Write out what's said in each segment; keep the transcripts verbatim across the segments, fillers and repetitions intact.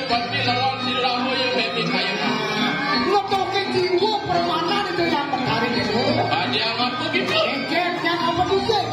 Pati lawan si Rama ya meme kayu. Ngetoke jiwa permanen itu yang menarik itu. Ada yang apa gitu? Engkek yang apa dhisik?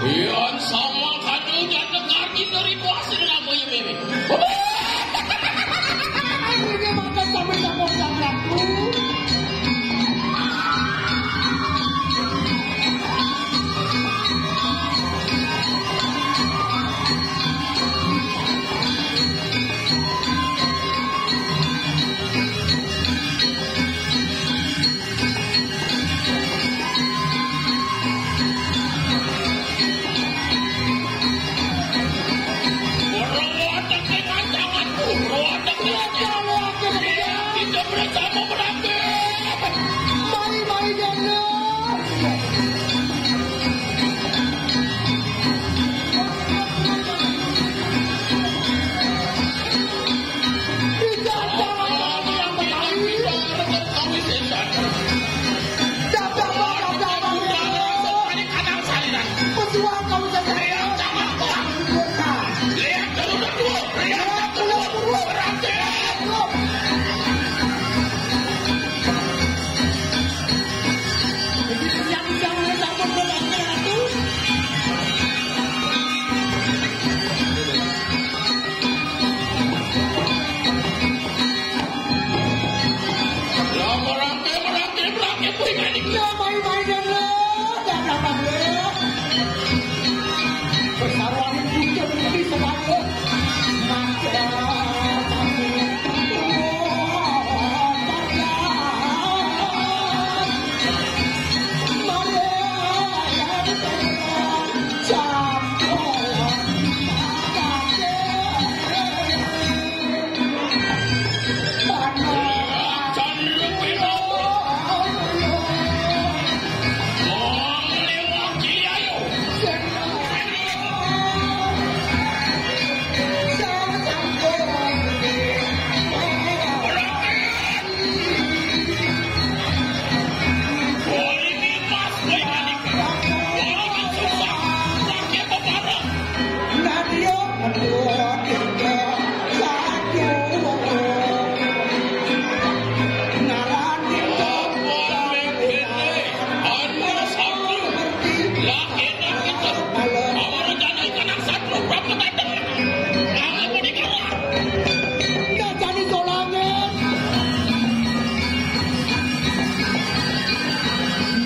Yang sama kadunya dengar kita ritual sing Rama ya meme. Ini makan sampai campur jam satu.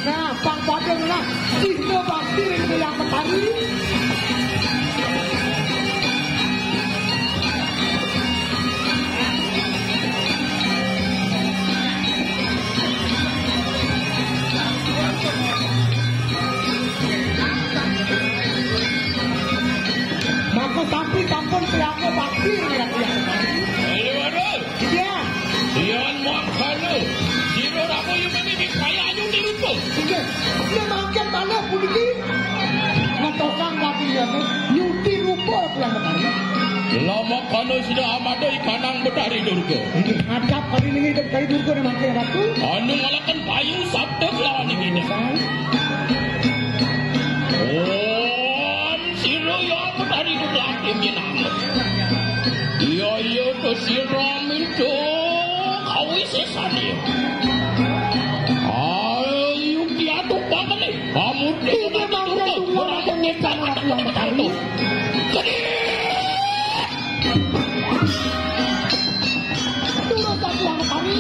Nah, pang padha ngelah, sing bakti ring Hyang Betari. Maka sampi sampun priyaga bakti ring Hyang Betari. Iya. Yan mangkana, sira Rama ya meme kaya ayu nirupa. Inggih. Yen mangkin malih puniki ngetosang kaki ya, nyuti rupa Hyang Betari. Lamakana sida amada ikanang Betari Durga. Inggih, ngadhep kali niki Betari Durga ning mangkin Ratu. Anu ngalaken bayu sabda kelawan iki. Om sira ya Betari Durga jenengan. Iya, iya, to sira minta kawisesane. Ayo, ki atuh pamane. Pamudi ora mangke ora mangke ngetan ora mangke ngetan. Gedhe. Turun tak pulang kami.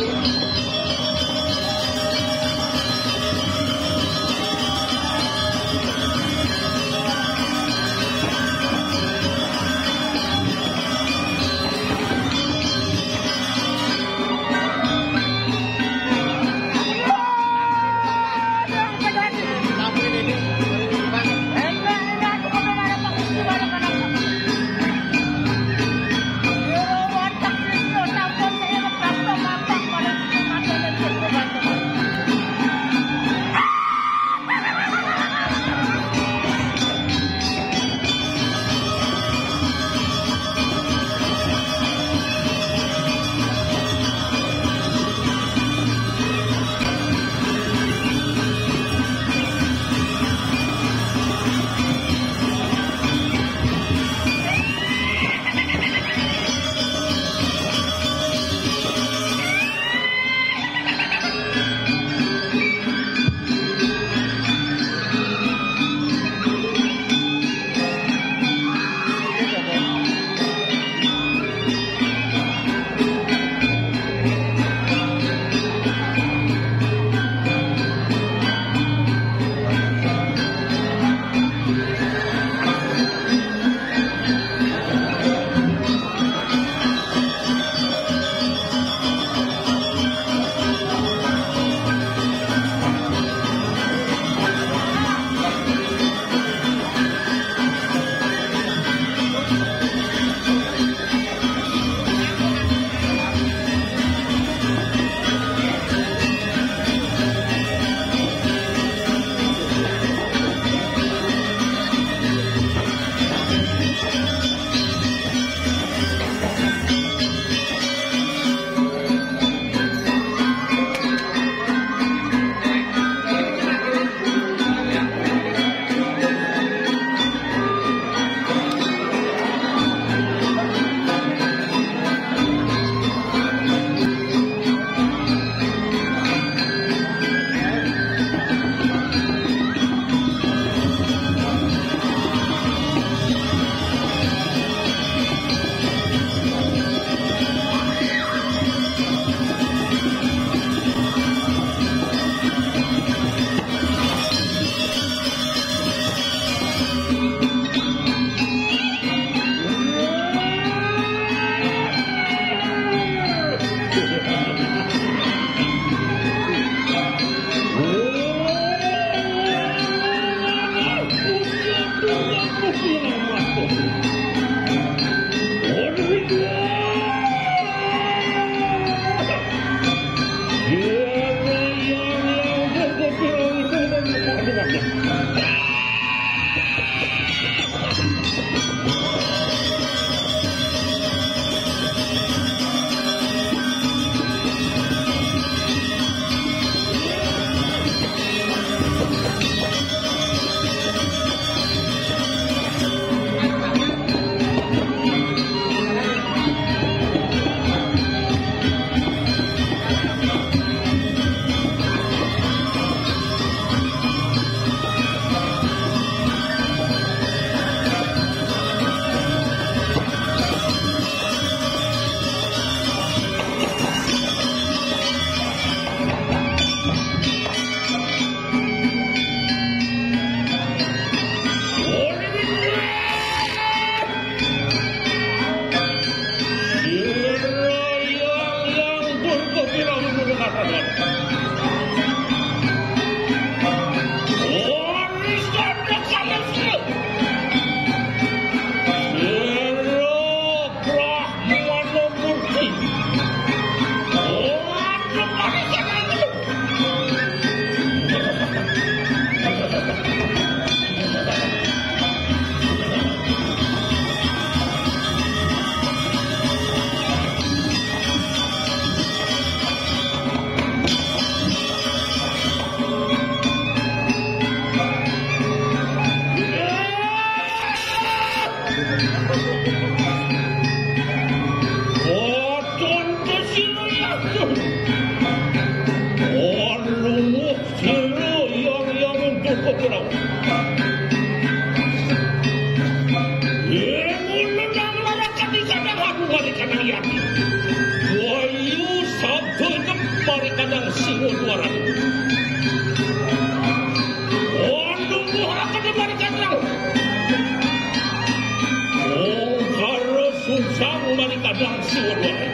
Sira yang yang untuk kau. Yang ulun nang larakan di kadang aku balik kadang yang. Wayu sabda balik kadang singo duaran. Waduh, buah kadang balik kadang. Oh, kalau susah balik kadang singo duaran.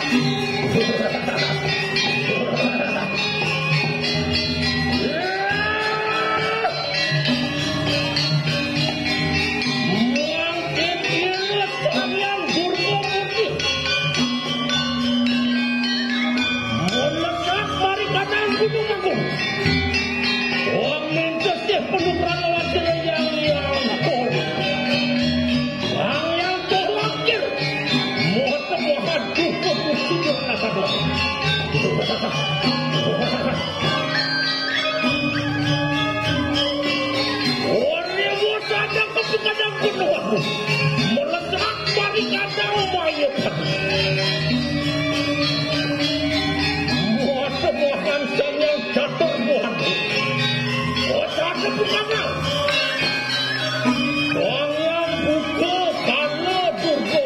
Mangkin ieu Sang Hyang Durga Murti. Mun letak mari ka Gunung Agung. Wong mintes téh penuh rangawati yang yang kor. Sang Hyang Toh Lakir. Moto mohan dukuh dukuh nasado. Ori moto ada kepikadang penuh aku. Meletak mari kadang mayat. Moto mohan Sang Hyang Catur Mohan. Moto ada kepikadang. Wayang buka kala durga.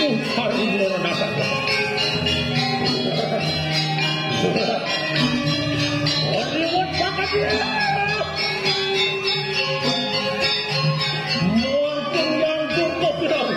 Utari lorana. Hollywood Pakadi. Mungkin yang durga bilang.